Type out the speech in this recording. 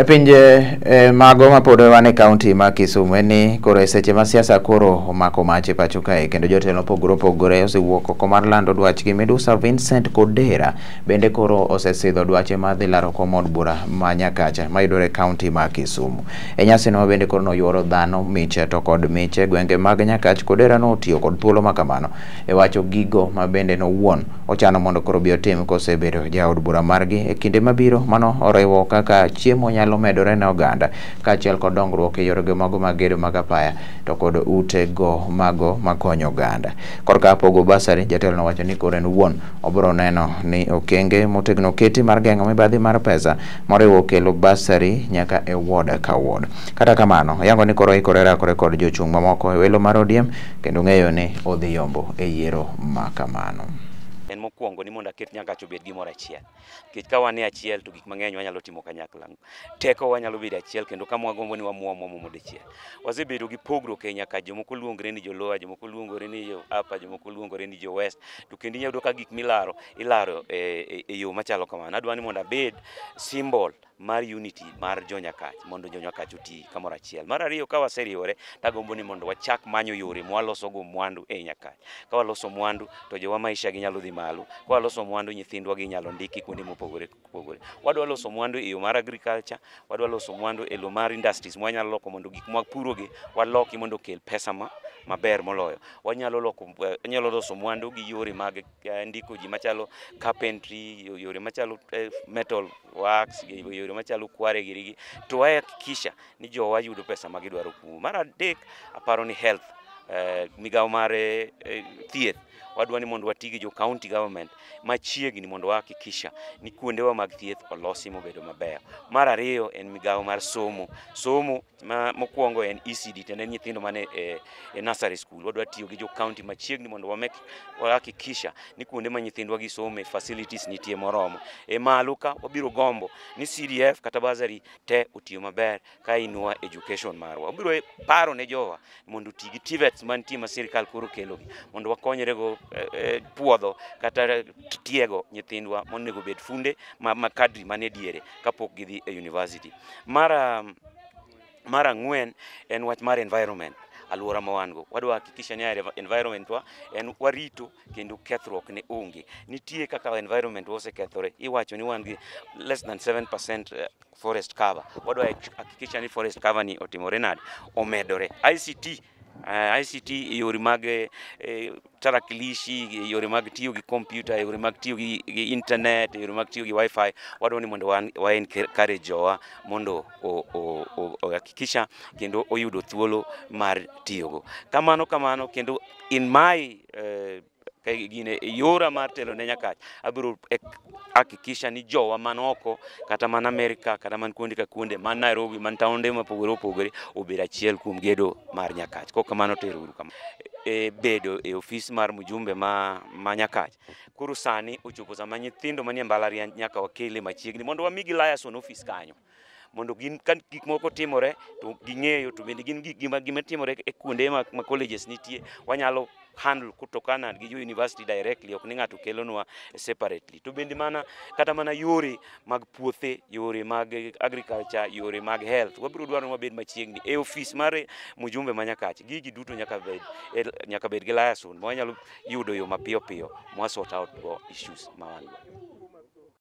E pinje mago mapod wan e kaunti ma Kisumu en ni koro e seche ma siasa koro omako mach e pacho kae kendo jotelo mopogore opogore osewuok oko mar lando dwachgi. Midusa Vincent Kodera bende koro osesidho dwache mar dhi laro kom od bura ma Nyakacha mayudore e kaunti ma Kisumu. E nyasino bende koro noyuoro dhano miche to kod miche gwenge mag Nyakach. Kodera notiyo kod thuolo ma kamano e wacho gigo ma bende nowuon ochano mondo koro obi otim kosebedo jaod bura margi e kinde mabiro. Mano oriwo kaka chiemo nyalo medore ne oganda kaachiel kod dongruok e yorego mago mag gedo mag apaya to kod ute go mago makonyo oganda. Korka pogo basari, jatelo nowacho ni koro en owuon obiro neno ni okenge motegno oketi mar geng'o mibadhi mar pesa moriwo kelo basari nyaka e ward ka ward. Kata kamano, oyango ni koro oikore rakore kod jochung' mamoko e welo mar ODM kendo ng'eyo ni odhi yombo e yiero ma kamano. En mokwongo ni mondo aket Nyakach obed gimoro achiel. Nikech ka wan e achiel to gik mang'eny wanyalo timo kanyakla. Teko wanyalo bedo achiel kendo kama wagombo ni wamuomo wamuomo dichiel. Wasebedo gi pogruok e Nyakach, jomoko luongore ni jo Lower, jomoko luongore ni jo Upper, jomoko luongore ni jo West. To kendo inyalo yudo ka gik milaro ilaro e yo machalo kamano. Adwa ni mondo abed symbol mar unity mar jo Nyakach mondo jo Nyakach oti kamoro achiel. Mar ariyo, ka waseriwore tagombo ni mondo wachak manyo yore mwaloso go mwandu e Nyakach. Ka waloso mwandu to jowa maisha gi nyalo dhi malo. Ka waloso mwandu nyithindwa gi inyalo ndiki kuonde mopogore opogore. Wadwa loso mwandu e yo mar agriculture, wadwa loso mwandu e lo mar industries mwanyalo loko mondo gik mwapurogi waloki mondo okel pesa ma maber moloyo. Wanyalo loko wanyalo loso mwandu gi yore mag ndiko ji machalo carpentry, yore machalo metal works, yore machalo kware girigi to wahakikisha ni jowa yudo pesa ma gidwaro kumo. Mar adek, aparo ni health, migawo mar thieth, wadwa ni mondo wati gi jo county government machiegni mondo wahakikisha ni kuondewa mag thieth olosi mobedo mabeyo. Mar ariyo en migawo mar somo. Somo ma mokwongo en ECD tiende ni nyithindo mane e nursery school. Wadwa tiyo gi jo county machiegni mondo wahakikisha ni kuonde ma nyithindwa gi some facilities nitie moromo. E malo ka wabiro gombo ni CDF kata bursary te otiyo maber ka inua education marwa. Wabiro paro ne jowa mondo oti gi TVETs mantie ma sirikal koro kelogi mondo wakonyre go puodho kata tiego nyithindwa monego bed funde ma kadri mane diere kapok gidhi e university. Mar ang'wen en wach mar environment, alwora ma wan go. Wadwa hakikisha ni environment wa en warito kendo kethruok ne onge. Nitie kaka environment wa osekethore, iwacho ni wan gi less than 7% forest cover. Wadwa hakikisha ni forest cover ni otimore nade? Omedore. ICT, ICT e yore mag tarakilishi, e yore mag tiyo gi kompyuta, e yore mag tiyo gi internet, e yore mag tiyo gi wifi. Wadwa ni mondo wa encourage jowa mondo ohakikisha kendo oyudo thuolo mar tiyogo. Kamano kamano kendo in my gine yora mar telo ne Nyakach, abiro hakikisha ni jowa man oko kata man Amerika kata man kuonde ka kuonde man Nairobi man taonde mopogore opogore obedo achiel kuom gedo mar Nyakach. Kok kamano to ero uru kamano. E bedo e ofis mar mjumbe ma Nyakach. Koro sani ochopo sama nyithindo manie mbalariany nyaka wakele machiegni mondo wamigi liaison office kanyo. Mondo gin ka gik moko timore to ging'eyo to bende gin gik gima timore e kuonde ma colleges nitie wanyalo handle kutokana gi jo university directly, ok ni ng'ato kelonwa separately. To bende mana kata mana yore mag puothe, yore mag agriculture, yore mag health, wabiro dwaro ni wabed machiegni e ofis mar mjumbe ma Nyakach. Gigi duto nyaka bed gi liaison ma wanyalo yudo yo mapiyo piyo mwa sort out go issues ma wan go.